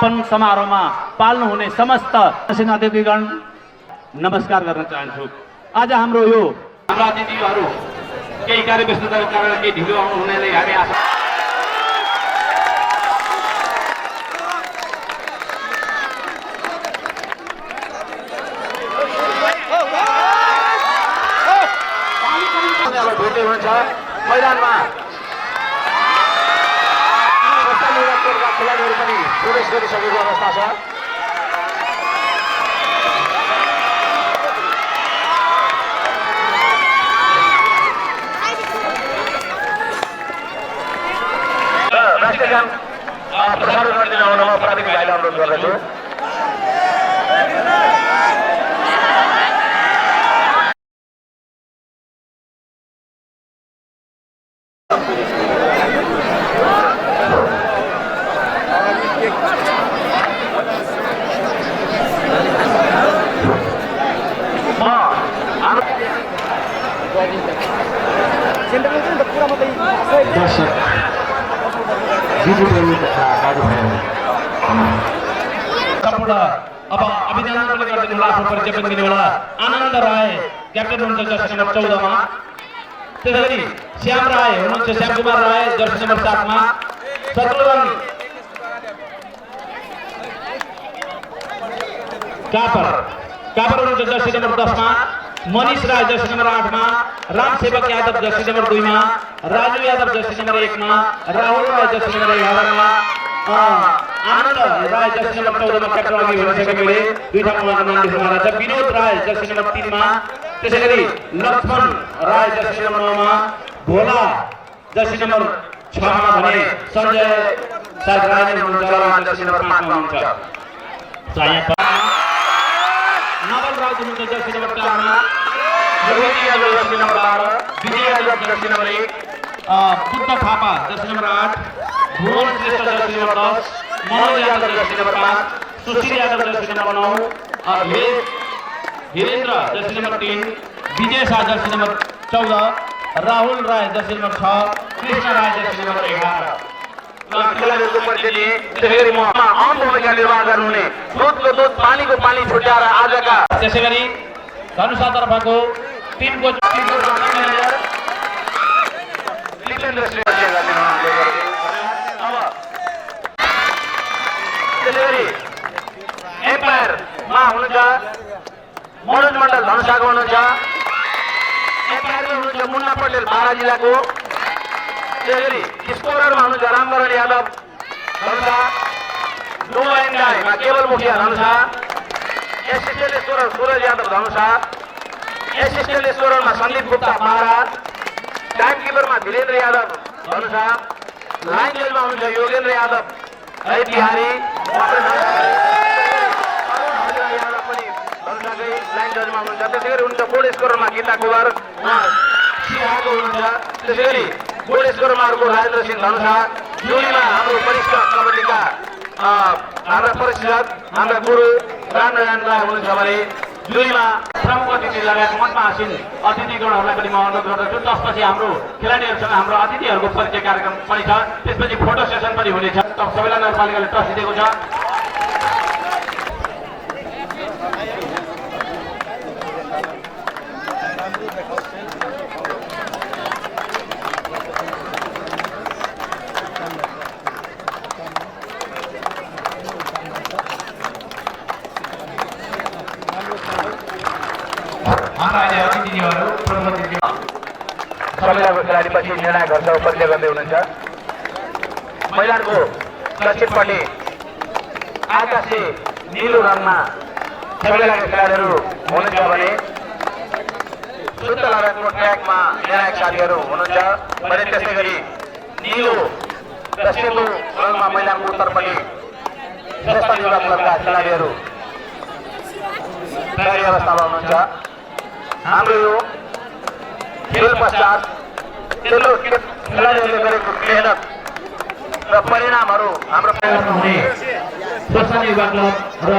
समापन समारोहमा पाल्नु हुने समस्त अतिथिगण नमस्कार गर्न चाहन्छु। आज हाम्रो यो हाम्रा अतिथिहरू केही कार्य व्यस्तताका कारण केही ढिलो आउनु हुनाले हामी आशा भेट्दै हुनुहुन्छ। मैदानमा खेलाडीहरू पनि प्रवेश गरिसकेको अवस्था छ। राष्ट्रिय गान प्रसारण गरिदिन आउनमा प्राविधिक भाइलाई अनुरोध गर्दछु। अब अभिनन्दन गरिदिनु आफ्नो परिचय पनि दिनेवाला आनन्द राय क्याप्टेन हुनुहुन्छ जर्सी नम्बर 14 मा। त्यसैगरी श्याम राय हुनुहुन्छ, श्याम कुमार राय जर्सी नम्बर 7 मा। शत्रुघ्न कापर हुनुहुन्छ जर्सी नम्बर 10 मा। मनीष राय जर्सी नम्बर 8 मा। राम सेवक यादव जर्सी नम्बर 2 मा। राजू यादव जर्सी नम्बर 1 मा। राहुल राय जर्सी नम्बर 11 मा। आनन्द राय जर्सी नम्बर 14 मा क्याप्टन अघि भनिसकेकोले दुई ठाउँमा नाम लेख्नु भएको छ। विनोद राय जर्सी नम्बर 3 मा। त्यसैगरी लक्ष्मण राय जर्सी नम्बर 9 मा। भोला जर्सी नम्बर 6 मा भने सञ्जय सायद राय नै हुनुहुन्छ, जर्सी नम्बर 5 मा हुनुहुन्छ। नवल राज हुनुहुन्छ जर्सी नम्बर 4 मा। Rohit Yadav jersey number 12, Vijay Yadav jersey number 1, Buddha Thapa jersey number 8, Bhuwan Shrestha jersey number 10, Manoj Yadav jersey number 5, Sushil Yadav jersey number 9, Virendra jersey number 3, Vijay Shah jersey number 14, Rahul Rai jersey number 6, Krishna Rai jersey number 11। खेलाडीहरूको परिचय दिए। त्यसैगरी म अहम भूमिका निर्वाह गर्नुहुने दुधको दुध पानीको पानी छुट्याएर आजका त्यसैगरी धनुषा तर्फको टिमको त्यसैगरी एम्पायरमा हुनुहुन्छ मनोज मण्डल धनुषाको हुनुहुन्छ। एम्पायरमा हुनुहुन्छ मुन्ना पटेल बारा जिल्लाको। त्यसैगरी स्कोररमा हुनुहुन्छ रामवरण यादव धनुषा। नो एन्ड डाईमा Kewal Mukhiya Dhanusha. Assistant scorer Suraj Yadav Dhanusha. Assistant स्कोररमा सन्दीप गुप्ता बारा। टाइम किपरमा धीरेन्द्र यादव धनुषा। लाइन जजमा हुनुहुन्छ योगेन्द्र यादव है बिहारी। यादव पनि धनुषाकै लाइन जजमा हुनुहुन्छ। त्यसैगरी हुनुहुन्छ गोल स्कोरमा गीता कुमार सिंहको हुनुहुन्छ। त्यसैगरी गोल स्कोरमाहरूको राजेन्द्र सिंह धनुषा। जोडीमा हाम्रो वरिष्ठ कबड्डीका हाम्रा प्रशिक्षक हाम्रा गुरु रामनारायण राय हुनुहुन्छ भने जोडीमा प्रमुख अतिथि लगायत मञ्चमा आसीन अतिथिगणहरूलाई पनि म अनुरोध गर्दछु। त्यसपछि हाम्रो खेलाडीहरूसँग हाम्रो अतिथिहरूको परिचय कार्यक्रम पनि छ। त्यसपछि फोटो सेसन पनि हुनेछ। सबैलाई नगरपालिकाले टस दिएको छ। सबैजनाको खेलाडीपछि निर्णायकहरूसँग परिचय गर्दै हुनुहुन्छ। मैदानको दक्षिणपट्टि आकाशे नीलो रङमा सबैजनाको खेलाडीहरू हुनुहुन्छ भने शुद्ध लगायतको ट्र्याकमा निर्णायक साथीहरू हुनुहुन्छ भने त्यसै गरी नीलो र सेतो रङमा मैदानको उत्तरपट्टि स्वस्थ युवा क्लबका खेलाडीहरू तयारी अवस्थामा हुनुहुन्छ। हाम्रो यो खेल पश्चात खेलाडीहरूले गरेको मेहनत र परिणामहरू हाम्रो हुने स्वस्थ युवा क्लब र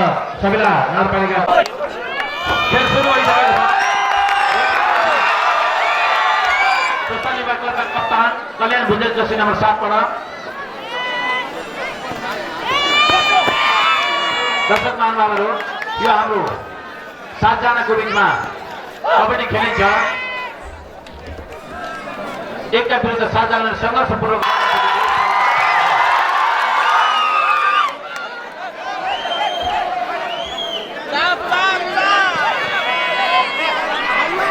सबैला नगरपालिका खेल सुरु भइसकेको छ। स्वस्थ युवा क्लबका कप्तान कल्याण भुजेल जर्सी नम्बर 7 बाट दर्शक महानुभावहरू यो हाम्रो 7 जनाको बिचमा कबड्डी खेलिन्छ। एकका विरुद्ध 7 जनाले संघर्षपूर्वक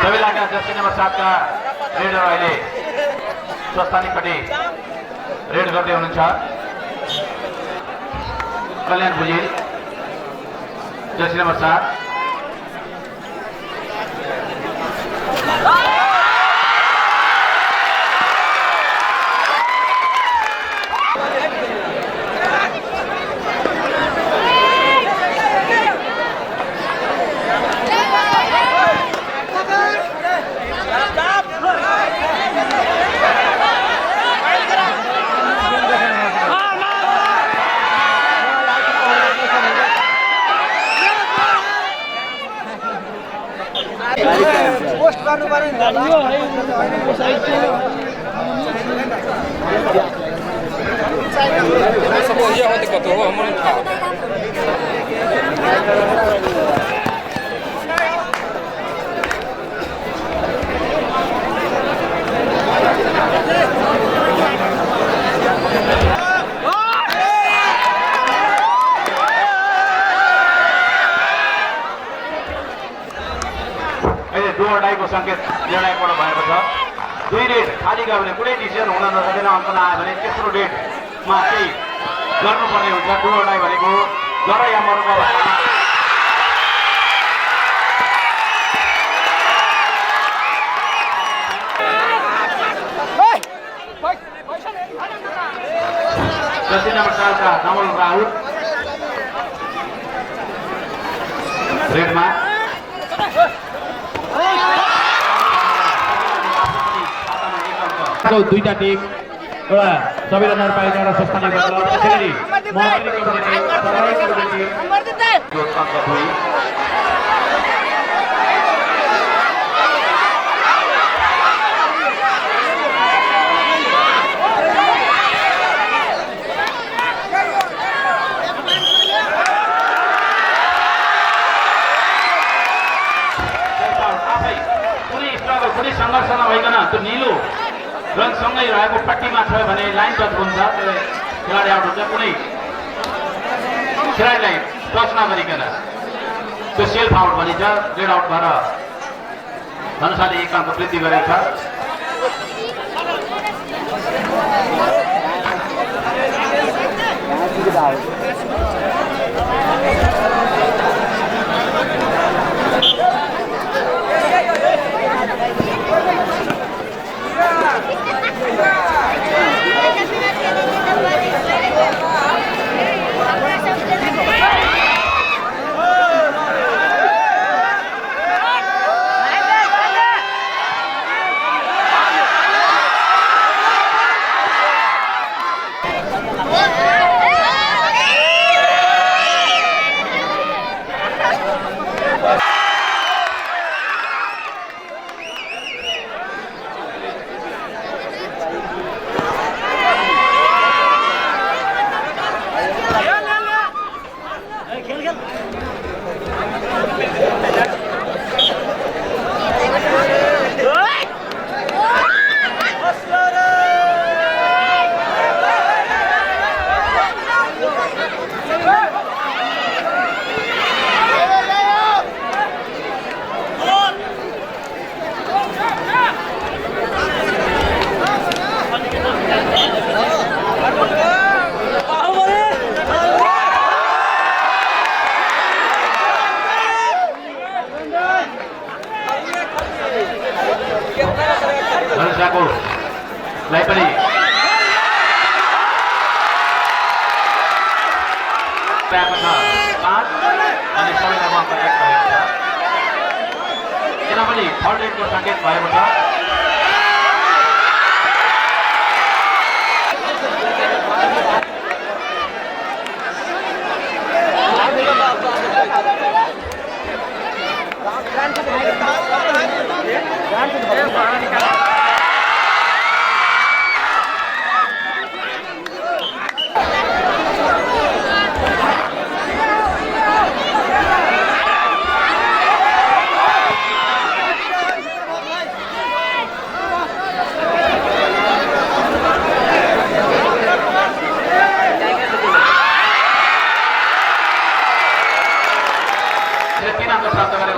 सबैलाका जर्सी नम्बर 7 का रेडर अहिले स्वस्थानीपट्टि रेड गर्दै हुनुहुन्छ। कल्याण भुजेल जर्सी नम्बर 7 पोस्ट गर्नु पर्यो नि यो है साइड सब ये होते कतो हो हमन था को संकेत निर्णयबाट भएको छ। 2 रेड खाली गयो भने कुनै डिसिजन हुन नसकेन, अङ्क नआयो भने तेस्रो रेडमा चाहिँ गर्नुपर्ने हुन्छ। डुअडाई भनेको जर या मर्नुको अवस्थामा जर्सी नम्बर 4 का नवल राहुल रेडमा दुईटा टिम एउटा सबैजना नगरपालिका र संस्थानीय क्लब त्यसैगरी महकुमा कमिटी सरकारी कमिटी यो अङ्क 2 कुनै सङ्घर्ष नभइकन त्यो निलो रङसँगै रहेको पट्टीमा छ भने लाइन टच हुन्छ, खेलाडी आउट हुन्छ। कुनै खेलाडीलाई टच नगरिकन त्यो सेल्फ आउट भनिन्छ। रेड आउट भएर धनुषाले 1 अङ्क वृद्धि गरेको छ। लाई पनि पाएको छ 5 अनि सबैलाई अङ्क 1 भएको छ। किनभने थर्ड रेडको सङ्केत भएको छ।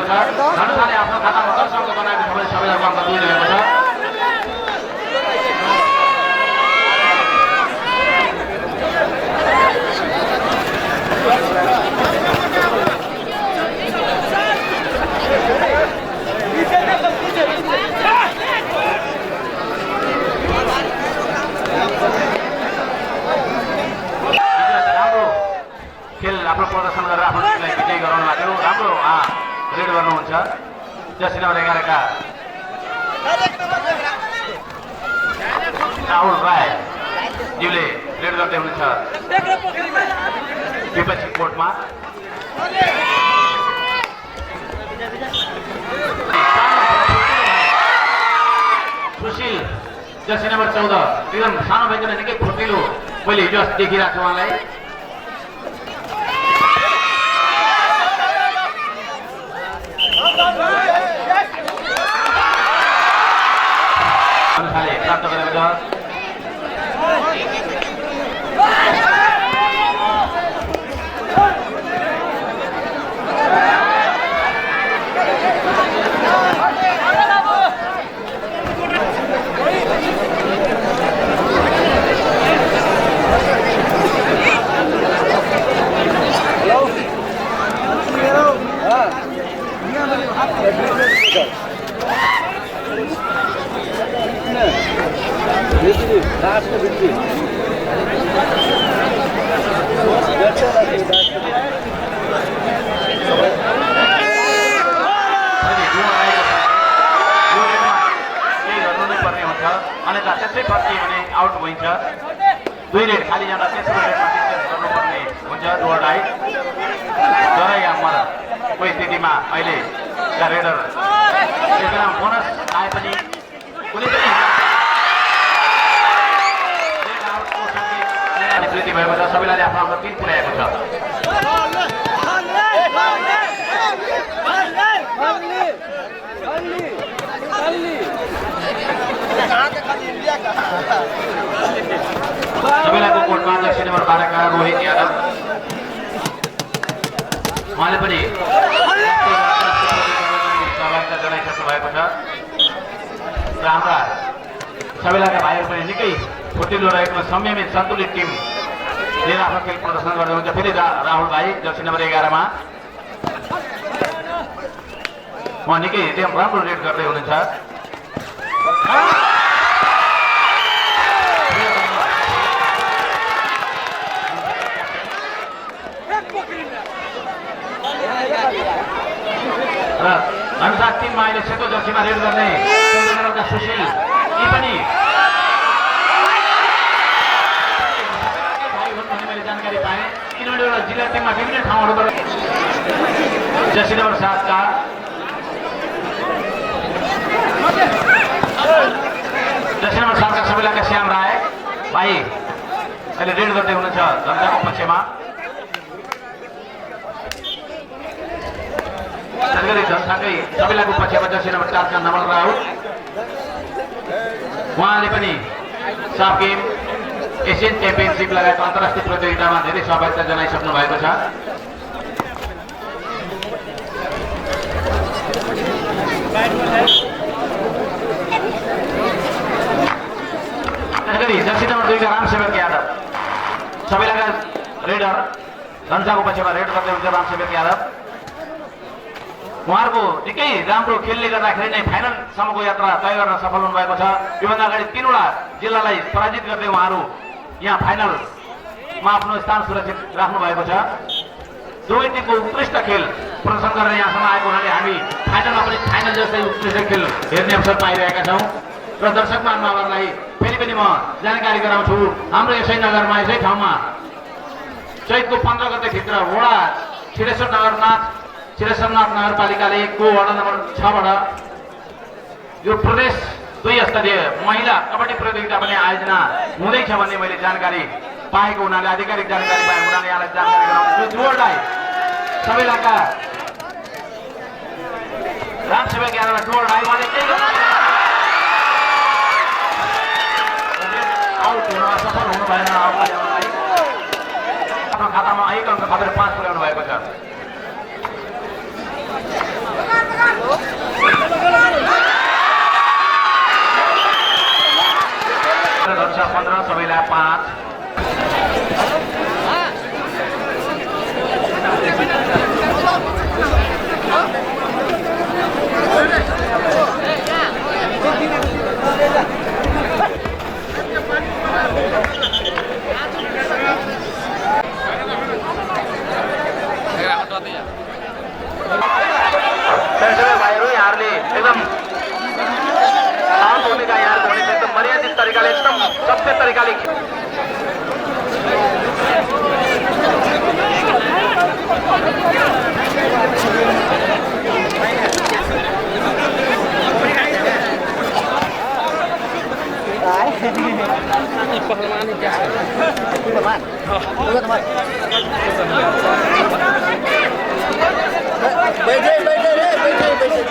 छ। धनुषाले आफ्नो खातामा 10 अङ्क बनाएको छ भने सबैजनाको अङ्क 2 रहेको छ। खेल आफ्नो प्रदर्शन गरेर आफ्नो टिमलाई विजयी गराउनु भएको थियो। राम्रो रेड गर्नुहुन्छ जर्सी नम्बर 11 का राहुल राय ज्यूले रेड गर्दै हुनुहुन्छ विपक्षी कोर्टमा। सुशील जर्सी नम्बर 14 एकदम सानो भइकन निकै फुर्तिलो मैले हिजो देखिरहेको छु उहाँलाई। प्राप्त गरेको छ। अन्यथा त्यसै फर्कियो भने आउट भइन्छ। 2 रेड खाली जाँदा तेस्रो रेडमा डिस्टेन्स गर्नुपर्ने हुन्छ डोरलाई। तर यहाँ मर कोही स्थितिमा अहिले रेडर त्यसमा बोनस आए पनि कुनै पनि वृद्धि भएको छ। सबैलाई आफ्नो आफ्नो 3 पुर्याएको छ। सबैलाईको कोर्टमा जर्सी नम्बर 12 का रोहित यादव उहाँले पनि सहभागिता जनाइसक्नु भएको छ। र हाम्रा सबैलाईका भाइहरू पनि निकै फुर्तिलो रहेको संयमित सन्तुलित टिम लिएर आफ्नो खेल प्रदर्शन गर्दै हुन्छ। फेरि राहुल भाइ जर्सी नम्बर 11 मा उहाँ निकै एकदम राम्रो रेड गर्दै हुनुहुन्छ। र अनुसार 3 मा अहिले सेतो जर्सीमा रेड गर्ने सुशील यी पनि मैले जानकारी पाएँ किनभने एउटा जिल्ला टिममा विभिन्न ठाउँहरूबाट जर्सी नम्बर 7 का जर्सी नम्बर 7 का सबैलाईका श्याम राय भाइ अहिले रेड गर्दै हुनुहुन्छ धन्जाको पक्षमा। त्यसगरी झन्साकै सबैलाईको पक्षमा जर्सी नम्बर 4 का नमल राउत उहाँले पनि सब गेम एसियन च्याम्पियनसिप लगायत अन्तर्राष्ट्रिय प्रतियोगितामा धेरै सहभागिता जनाइसक्नु भएको छ। त्यसगरी जर्सी नम्बर 2 का रामसेवक यादव सबैलाईका रेडर धन्साको पक्षमा रेड गर्दै हुन्छ रामसेवक यादव। उहाँहरूको निकै राम्रो खेलले गर्दाखेरि नै फाइनलसम्मको यात्रा तय गर्न सफल हुनुभएको छ। योभन्दा अगाडि 3वटा जिल्लालाई पराजित गर्दै उहाँहरू यहाँ फाइनलमा आफ्नो स्थान सुरक्षित राख्नु भएको छ। दुवै टिमको उत्कृष्ट खेल प्रदर्शन गरेर यहाँसम्म आएको हुनाले हामी फाइनलमा पनि फाइनल जस्तै उत्कृष्ट खेल हेर्ने अवसर पाइरहेका छौँ। र दर्शक महानुभावहरूलाई फेरि पनि म जानकारी गराउँछु हाम्रो यसै नगरमा यसै ठाउँमा चैतको 15 गतेभित्र वडा छिरेश्वरनाथ नगरपालिकाले 1 को वडा नम्बर 6 बाट यो प्रदेश 2 स्तरीय महिला कबड्डी प्रतियोगिता पनि आयोजना हुँदैछ भन्ने मैले जानकारी पाएको हुनाले आधिकारिक जानकारी पाएको हुनाले यहाँलाई जानकारी गराउँछु। जोडलाई सबैलाईका रामसेवक यादवलाई जोडलाई उहाँले केही आउट हुनमा सफल हुनु भएन। आफ्नो खातामा 1 अङ्क थपेर 5 पुर्याउनु भएको छ। सबैलाई 5। दर्शक भाइहरू यहाँहरूले एकदम शान्त भूमिका यहाँहरूको हुनेछ एकदम मर्यादित तरिकाले एकदम सभ्य तरिकाले पहलवान क्या बैठे बैठे रे बैठे बैठे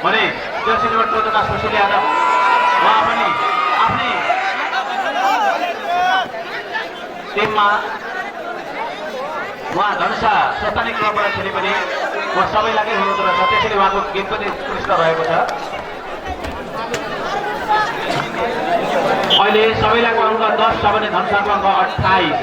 भने जर्सी नम्बर 14 का सुशील यादव उहाँ पनि आफ्नै टिममा उहाँ धनुषा स्वस्तानी क्लबबाट खेले पनि उहाँ सबैलाई हुनुहुँदो रहेछ, त्यसैले उहाँको गेम पनि पुरस्कार रहेको छ। अहिले सबैलाईको अङ्क 10 छ भने धनुषाको अङ्क 28।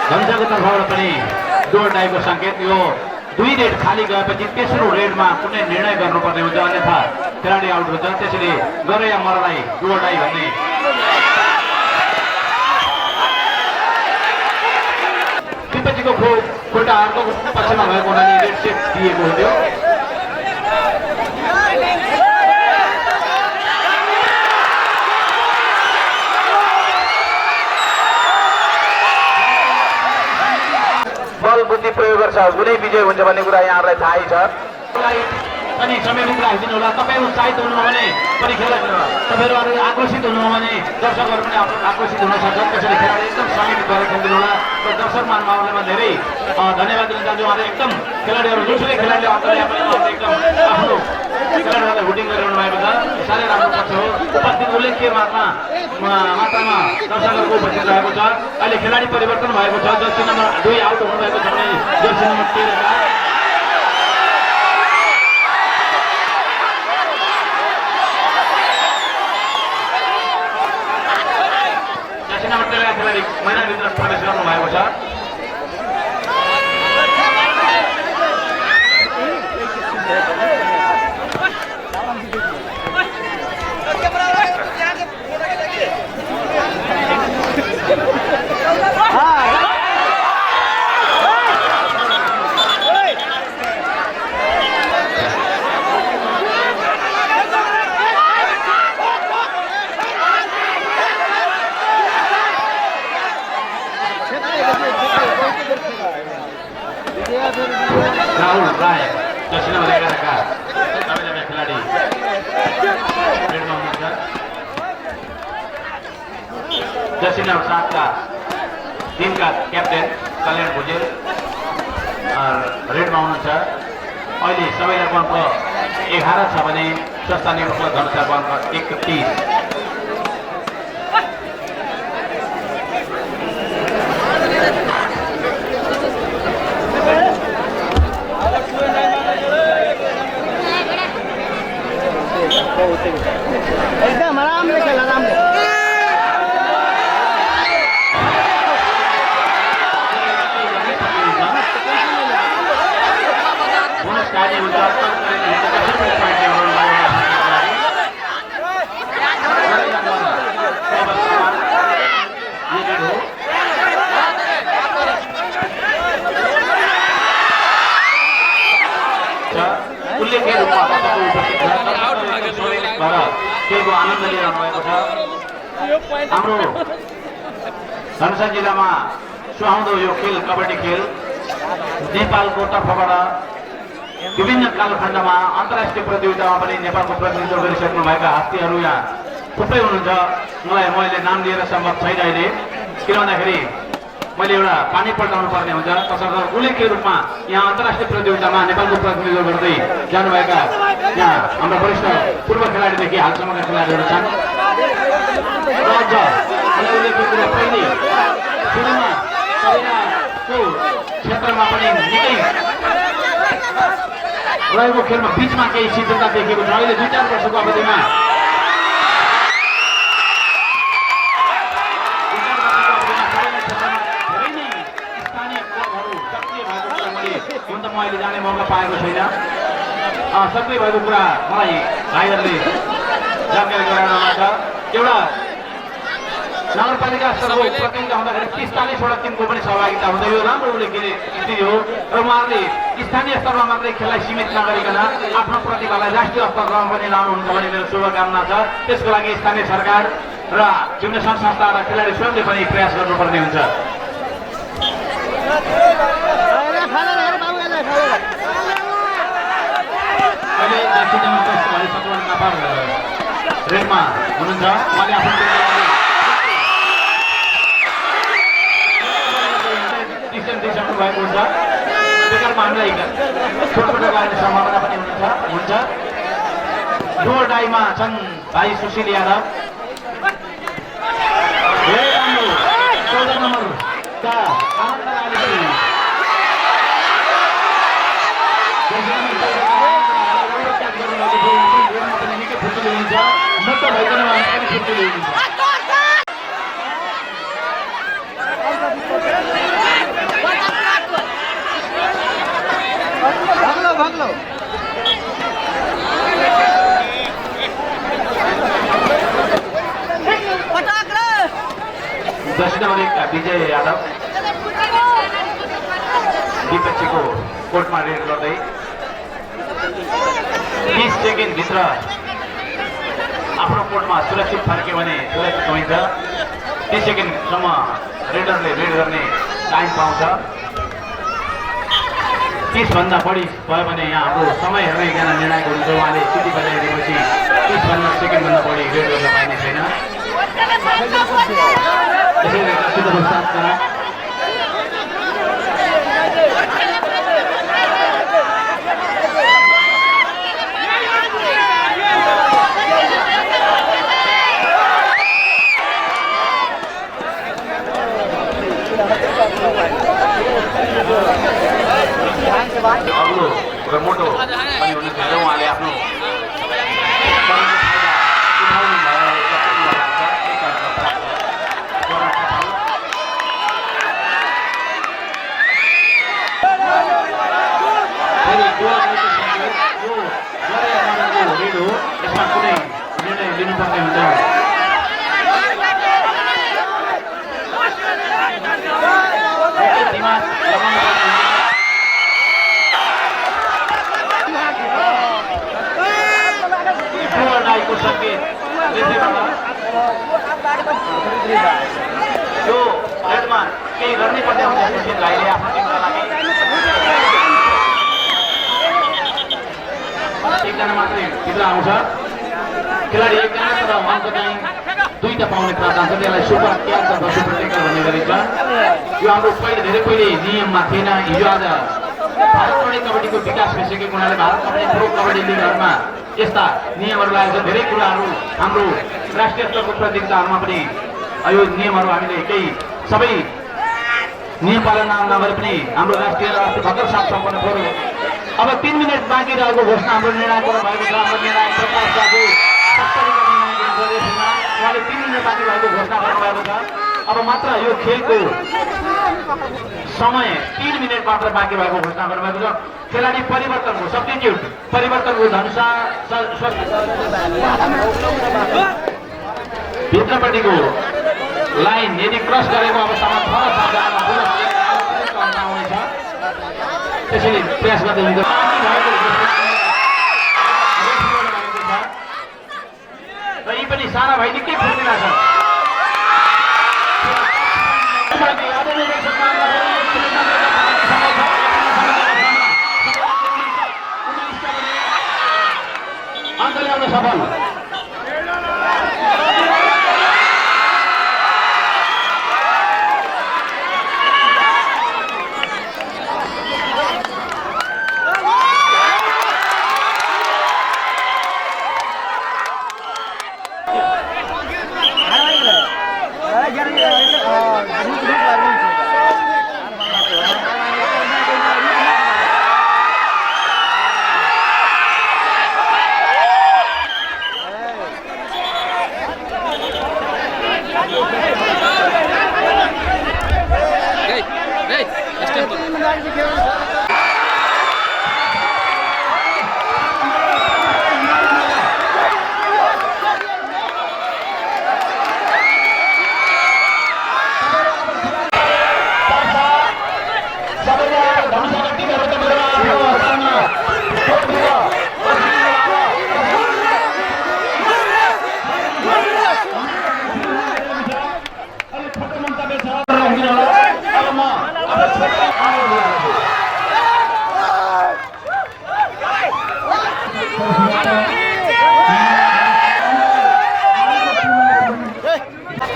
धनुषाको तर्फबाट पनि डोर डाइको संकेत। यो 2 रेड खाली गएपछि तेस्रो रेडमा कुनै निर्णय गर्नुपर्ने हुन्छ, अन्यथा खेलाडी आउट हुन्छ। त्यसैले गर या मरलाई डोर डाइ भन्ने विपक्षीको खुट्टा अर्को पक्षमा भएको हुनाले रेड सेट दिएको हुन्थ्यो। बल बुद्धि प्रयोग गर्छ कुनै विजय हुन्छ भन्ने कुरा यहाँहरूलाई थाहै छ। अनि समयभित्र राखिदिनु होला। तपाईँ उत्साहित हुनु भने पनि तपाईँहरू आकर्षित हुनु भने दर्शकहरू पनि आकर्षित हुन सक्छ। त्यसैले खेलाडी एकदम समयभित्र गरेर खेलिदिनु होला। र दर्शक महानुभावलाई धेरै धन्यवाद दिन चाहन्छु। उहाँले एकदम खेलाडीहरू जुनसुकै खेलाडीले अन्तर्या पनि उहाँले एकदम आफ्नो खेलाडीहरूलाई हुटिङ गरिरहनु भएको छ। साह्रै राम्रो पक्ष हो। उपस्थित उल्लेख्य मात्रामा दर्शकहरूको उपस्थित रहेको छ। अहिले खेलाडी परिवर्तन भएको छ। जर्सी नम्बर 2 आउट हुनुभएको छ भने जर्सी नम्बर 13 खेलाडी मैदानभित्र प्रवेश गर्नुभएको छ। हाँ जर्सी नम्बर 7 का टिमका क्याप्टेन कल्याण भुजेल रेडमा हुनुहुन्छ। अहिले सबैलाई अङ्क 11 छ भने स्वस्थ निर्वाचन धनुषा अङ्क 31। एकदम आरामले खेल आरामले उल्लेख्य रूपमा खेलको आनन्द लिइरहनु भएको छ। हाम्रो धनुषा जिल्लामा सुहाउँदो यो खेल कबड्डी खेल नेपालको तर्फबाट विभिन्न कालखण्डमा अन्तर्राष्ट्रिय प्रतियोगितामा पनि नेपालको प्रतिनिधित्व गरिसक्नुभएका हस्तीहरू यहाँ थुप्रै हुनुहुन्छ। मैले नाम लिएर सम्भव छैन अहिले, किन भन्दाखेरि मैले एउटा पानी पल्टाउनु पर्ने हुन्छ। तसर्थ उल्लेख्य रूपमा यहाँ अन्तर्राष्ट्रिय प्रतियोगितामा नेपालको प्रतिनिधित्व गर्दै जानुभएका यहाँ हाम्रो वरिष्ठ पूर्व खेलाडीदेखि हालसम्मका खेलाडीहरू छन्। उल्लेख्य कुरा पहिले सुरुमा करिनाको क्षेत्रमा पनि निकै रहेको खेलमा बिचमा केही शिथिलता देखिएको छ। अहिले 2-4 वर्षको अवधिमा मैले जाने मौका पाएको छैन। सक्रिय भएको कुरा मलाई भाइहरूले जानकारी गराउनमा छ। एउटा नगरपालिका स्तरको प्रतियोगिता हुँदाखेरि 45वटा टिमको पनि सहभागिता हुन्छ। यो राम्रो उल्लेख्य स्थिति हो र उहाँहरूले स्थानीय स्तरमा मात्रै खेललाई सीमित नगरिकन आफ्नो प्रतिभालाई राष्ट्रिय स्तरमा पनि लाउनुहुन्छ भन्ने मेरो शुभकामना छ। त्यसको लागि स्थानीय सरकार र विभिन्न सङ्घ संस्था र खेलाडी स्वयंले पनि प्रयास गर्नुपर्ने हुन्छ। अहिले रेडमा हुनुहुन्छ। उहाँले आफ्नो दिइसक्नु भएको हुन्छ। बेकारमा हामीलाई छोटो लाग्ने सम्भावना पनि हुन्छ। डोर डाईमा छन् भाइ सुशील यादव। धेरै राम्रो 14 नम्बरका आनन्द राईले निकै फुर्तिलो हुन्छ। मुक्त भइकन पनि फुर्तिलो हुन्छ। भाग्लो दक्षिण अमेरिका विजय यादव विपक्षीको कोर्टमा रेड गर्दै 30 सेकेन्डभित्र आफ्नो कोर्टमा सुरक्षित फर्क्यो भने सुरक्षित हुन्छ। 30 सेकेन्डसम्म रेडरले रेड गर्ने टाइम पाउँछ। 30 भन्दा बढी भयो भने यहाँ हाम्रो समय हेर्ने एकजना निर्णायक हुन्छ। उहाँले सिटी बजाइदिएपछि 30 सेकेन्डभन्दा बढी रेड गर्न पाइने छैन। त्यसैले अग्लो र मोटो पनि हुनुहुन्छ। उहाँले आफ्नो यसमा कुनै निर्णय लिनुपर्ने हुन्छ। को सङ्केत यो रेडमा केही गर्नै पर्ने हुन्छ। सुशील राईले आफ्नो टिमका लागि एकजना मात्रै भित्र आउँछ। खेलाडी एकजना तर अङ्क चाहिँ दुईटा पाउने प्रावधान छ त्यसलाई सुपर क्याच अथवा सुपर टेकल भन्ने गरिन्छ यो हाम्रो धेरै पहिले नियममा थिएन हिजो आज भारत कबड्डीको विकास भइसकेको हुनाले भारत कबड्डी प्रो कबड्डी लिगहरूमा यस्ता नियमहरू लागेको छ धेरै कुराहरू हाम्रो राष्ट्रिय स्तरको प्रतियोगिताहरूमा पनि यो नियमहरू हामीले केही सबै नियम पालना नगरे पनि हाम्रो राष्ट्रिय र भर्खर साथ सम्पन्न गऱ्यो अब 3 मिनट बाँकी रहेको घोषणा हाम्रो निर्णायक भएको छ हाम्रो निर्णायक प्रकाश बाबु 70 को निर्णायक निर्देशनमा उहाँले 3 मिनट बाँकी भएको घोषणा गर्नुभएको छ अब मात्र यो खेलको समय 3 मिनट मात्र बाँकी भएको घोषणा गर्नुभएको छ खेलाडी परिवर्तनको सब्स्टिट्युट परिवर्तनको धनुषा भित्रपट्टिको लाइन यदि क्रस गरेको अवस्थामा थर साधारण बोनस आउनेछ त्यसैले प्रयास गर्दै हुन्छ र यी पनि साना भाइ निकै फुर्तिला छ अङ्क ल्याउन सफल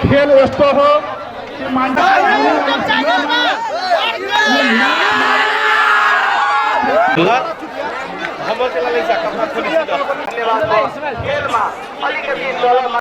खेल यस्तो हो